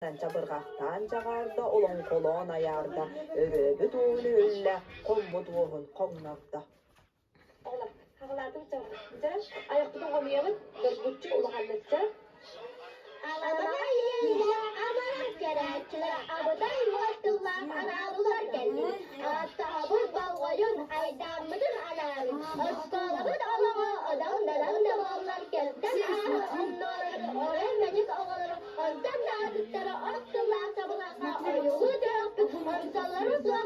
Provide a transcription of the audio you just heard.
Чабырҕахтаан чаҕаарда, олоҥхолоон айаарда, өрөөбүт уоһун өһүллэ, хоммут уоһун хоҥнордо. Оҕолор, хаҕылаатым дьэ, айахпытын хомуйабыт, доргуччу улаханнык Аламаҕай иэйиилээх амарах көрөөччүлэр абытай уот тыллаах анаабылар кэллин. Ааттаһабыт болҕойун, айдааммытын анаабыт. Оскуолабыт олоҕо одоҥ-додоҥ да буоллар кэлтэн ааһа оннуорар орой мэник оҕолору, онтон да атыттары ох тыллаах чабылахха ойуулуу төрөппүт онсоллору суох.